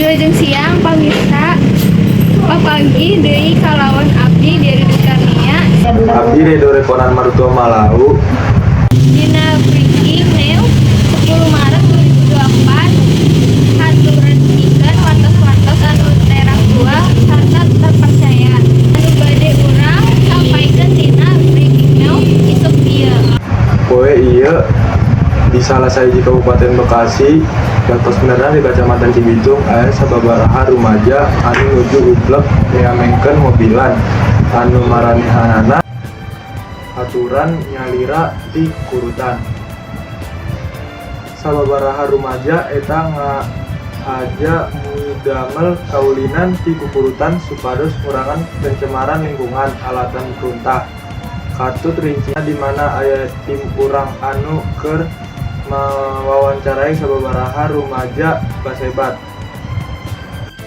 Wilujeng siang, pamirsa. Papanggih deui kalawan abdi dari Karnia. Abdi Redo Rekonan Martua Malau. Dina Breaking News 10 Maret 2024, haturan pikeun wartos-wartos anu teras jual sarta terpercaya anu bade urang sampaikeun dina Breaking News isuk ieu. Poe ieu di salah sahiji Kabupaten Bekasi, Gatos benerna di Kecamatan Cibitung, aya sababaraha rumaja anu nuju uplek miamengkeun mobilan anu maranehanana haturan nyalira ti kurutan. Sababaraha rumaja eta ngahaja midamel kaulinan ti kukurutan supados ngurangan pencemaran lingkungan alatan runtah. Katut rincina di mana aya tim urang anu keur mewawancarai sababaraha rumaja basebat.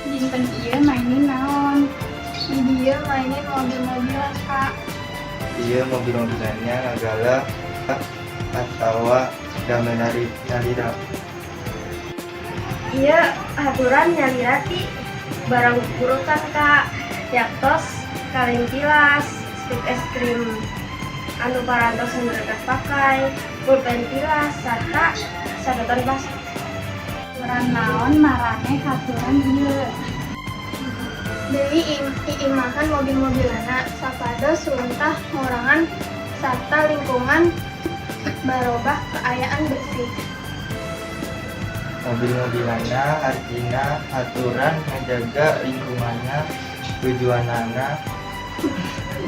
Dinten ieu mainin naon? Di dieu mainin mobil-mobilan, Kak. Iya, mobil-mobilannya ngagala atawa damel nyalira? Iya, haturan nyalira ti barang kurutan, Kak, yaktos kaleng tilas, stik es krim anu parantos pakai, pulpen tilas, sarta sadotan plastik. Haturan naon maraneh haturan ieu? Deui iimahan mobil-mobilanna sapados runtah ngurangan sarta lingkungan barobah kaayaan bersih. Mobil-mobilanna artina haturan ngajaga lingkunganna tujuanana.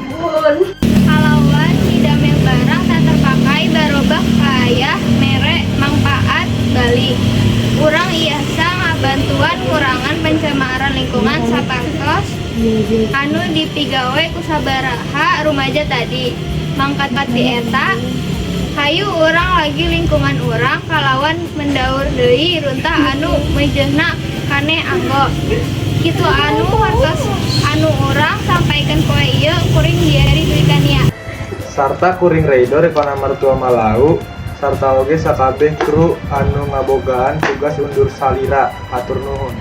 Bun. Kalawan midamel barang tak terpakai barobah kaayah mere mangpaat balik. Urang iasa ngabantuan ngurangan pencemaran lingkungan sapertos anu dipigawe ku sabaraha rumaja tadi. Mangkat ti eta, hayu urang lagi lingkungan urang kalawan mendaur deui runtah anu mejehna kane anggo. Kitu anu wartos anu urang sampaikan poe ieu. Kuring Diari Dwi Kania. Sarta kuring Reido Rekona Mertua Malau sarta oge sakabeh kru anu ngabogaan tugas undur salira. Hatur nuhun.